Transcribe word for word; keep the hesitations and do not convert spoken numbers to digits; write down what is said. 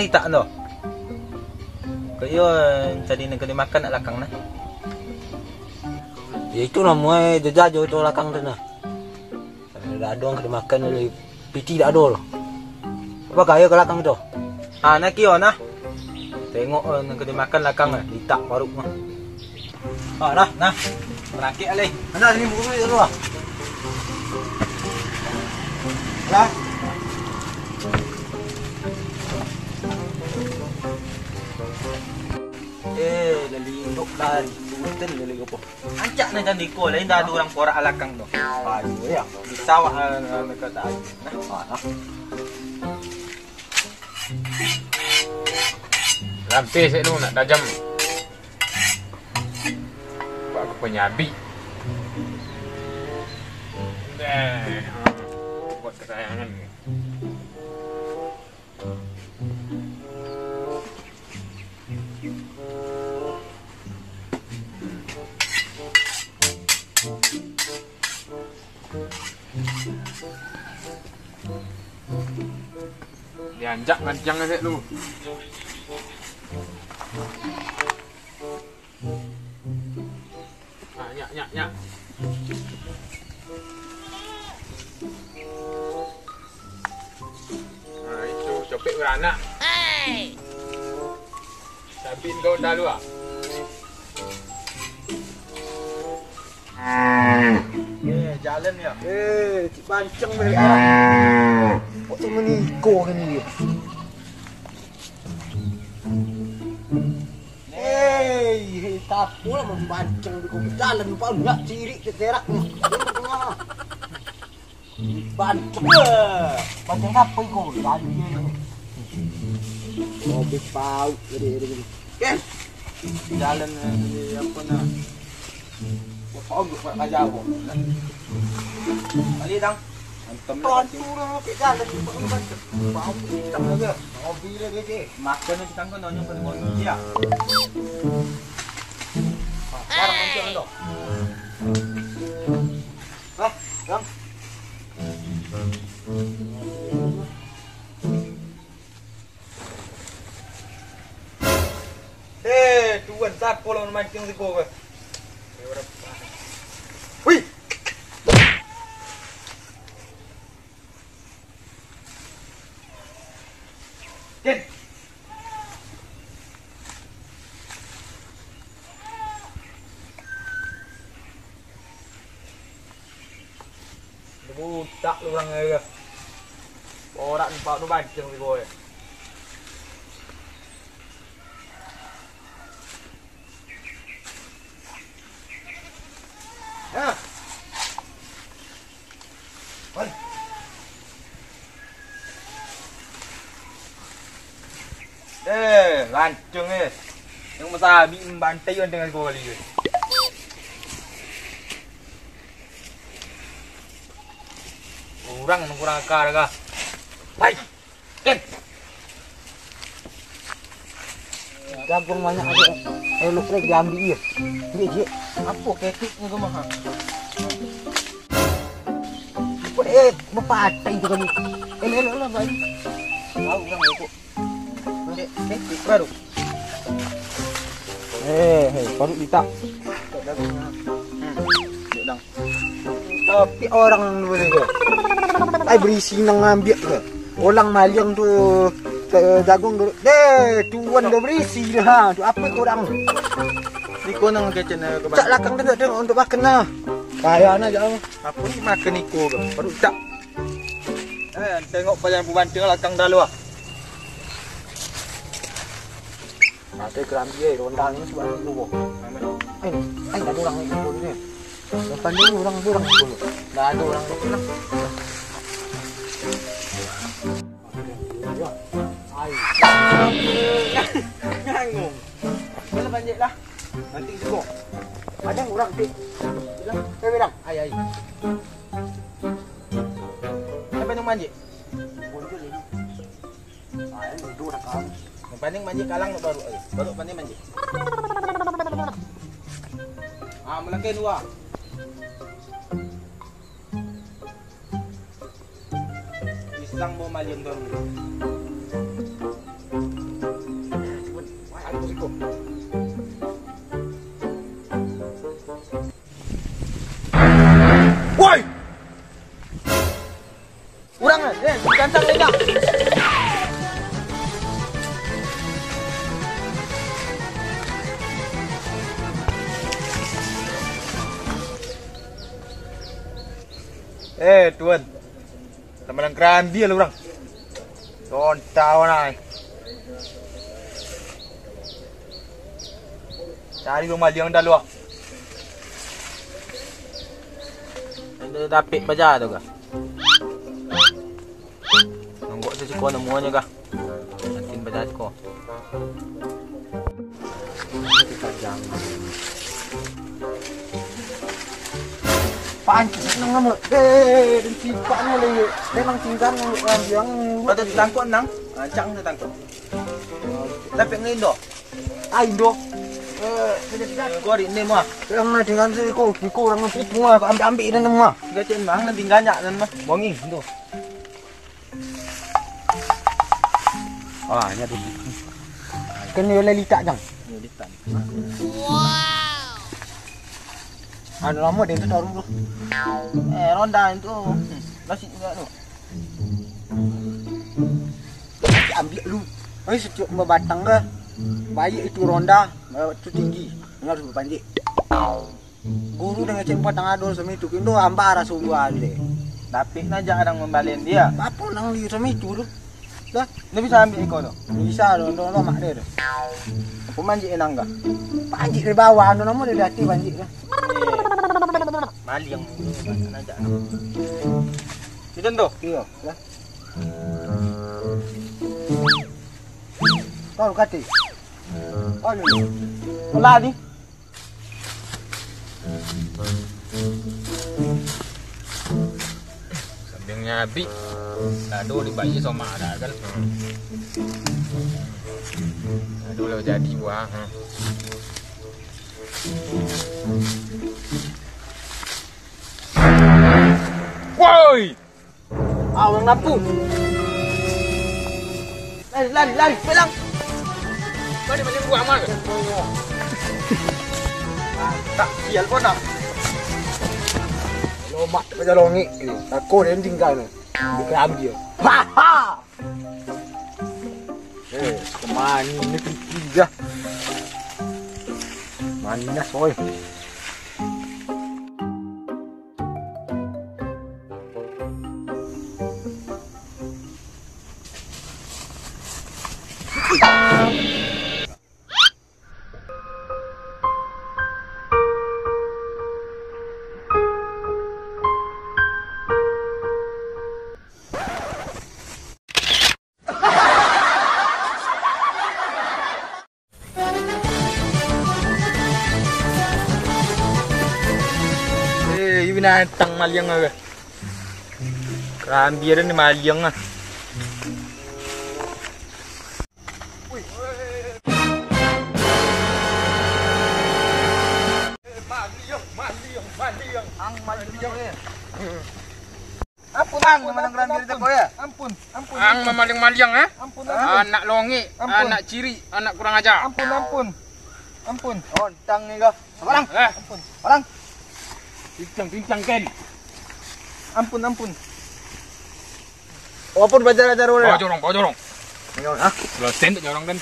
Tak tu. Kok iyo cari nan ka dimakan nak lakang nah. Ya itu namuah jajajo itu lakang tu nah. Dak ado nan ka dimakan, piti dak ado lah. Apa gaya ka lakang tu? Ah, nak kio nah. Tengok eh, nan ka dimakan lakang eh, litak paruik mah. Ah, dah, nah. Rakik alih. Mana sini buku duit dulu ah. Dah. Eh, lali induk lah, duitan lali apa? Ancak nan candiko, lain dah ada urang porak alakang tu. Aduh, ya. Bisa awak ah, mereka tak ayu. Nah. Ah, nah. Rampih sek tu nak tajam. Buat aku penyabik. Dah. Buat kesayangan. Dianjak rantiang sek tu. Ah, nyak, nyak, nyak. Nah, itu copek beranak. Sabin kau dah lu ah. Eh, jalan ya. Eh, cik pancang balik. Kok tu meniko kan dia? Hei, hei, tapolah mambancang di kau jalan, lupa enggak cirik teterak ni. Bancang. Bancang apa iko? Tadi dia ni. Mobil pauk tadi, tadi. Ken! Jalan eh, apa nah? Kok kau buat kerja apa? Balik, Dang. Hantam lah. Tuan tu lah, pakai jalan ni, buat macam. Bau hitam lagi. Hobi lagi, cik. Makan ni, kita kan nanya pada bau dia. Sekarang macam tu. Lah, Dang. Eh, tuan, siapa lah mancing siko ke? Wih! Ken! Butak lu urang aja. Orang empat tu bancing siko ya. Nah. Wan. Eh, rancung eh. Yang masabi membantai yang dengan gua kali eh. Kurang, kurang akal kah? Hai. Ken. Jagung banyak aja. Ayo lu kena diambil ya. Ambil je. Apa ketik ni kau mah? Apa eh, bapatai itu kamu. Elok-elok lah, baik. Tahu orang rokok. Cek, cek, cek, baru. Eh, hei, baru kita. Cek dagingnya. Hmm. Cek dang. Tapi orang dulu ni ke? Ai berisi nang ambiak ke? Orang maliang tu eh, jagung dulu. Eh, tuan dah berisi dah. Ha, tu apa korang? Ni kau nang kecen eh, ke Cak lakang tu tak tengok untuk makan lah. Kaya anak jauh. Apa ni makan iko ke? Baru tak. Eh, tengok paliang pembanting lakang dah lu ah. Pakai kerambi eh, rondang ni sebab ni dulu. Eh, eh, ada orang ni dulu ni. Depan dulu orang, orang dulu. Dah ada orang dulu lah. Ai. Ngangong. Mana banjik lah? Nanti juga. Ada orang tu. Bilang, eh, bilang. Ai, ai. Siapa yang manjik? Muncul ini. Ai, itu dah kamu. Yang paling manjik kalang tu baru. Ai. Baru paling manjik. Ah, melekai dua. Pisang mau maliang baru. Eh, Tuan. Sama nan karambia lah urang. Tontau nai. Cari urang maliang dalu ah. Ada dapik paja tu kah? Nanggok tu siko namonyo kah? Nanti baca ko. Pancik nang ngamuk. Eh, dan sipak ni lagi. Memang tinggal ngamuk rambiang. Patut tangkok nang. Rancak tu tangkok. Tapi ngindo. Ah, indo. Eh, kau di ni mah. Yang nak tinggal tu kau, kau orang tu mah, ambil-ambil dan mah. Gacen bang, nanti ganyak dan mah. Bongi, indo. Ah, ni ada. Kena oleh litak, Jang. Ni litak. Anu lama dia tu taruh tu. Eh, ronda tu. Nasi juga tu. Ambil lu. Ai setiap babatang dah. Baik itu ronda, tu tinggi. Ini harus berpanjik. Guru dengan cek patang ado sami tu, kindo amba raso buah deh. Dapik najak orang membalin dia. Apa nang li sami tu tu? Dah. Ini bisa ambil iko tu. Bisa tu, tu, tu mak dia tu. Apa manjik enang kah? Panjik dari bawah, anu nama dia di hati panjik tu. Maliang tu, najak. Itu tu. Iya, dah. Kau kati. Kau ni. Lah ni. Sambil nyabik, lado dibayar sama ada kan. Lado lah jadi buah. Woi! Ah, urang lampu. Lari, lari, lari, pelang. Balik, balik, buang amal. Tak, sial kau nak. Lomak, kau jalongi. Aku dia tinggal ni. Bukan ambil. Ha, ha. Eh, kemana ni tinggi dah. Mana soy? Eh, binatang maliang ah. Karambia ni maliang ah. Maliang, maliang, maliang. Ang maliang, eh. Ampun, ang, ampun, mamaling ampun, rambia ampun, di toko, ya? Ampun, ampun, ang ampun. Mamaling-maliang, eh? Ampun, ampun. Anak longi, ampun. Anak ciri, anak kurang ajar. Ampun, ampun. Ampun. Ontang ni kau. Sabarang. Eh. Ampun. Sabarang. Tincang, tincang, Ken. Ampun, ampun. Ampun, bajar, bajar, bawa jorong, bawa jorong. Bawa jorong, ha? Kalau sen tu jorong, Ken.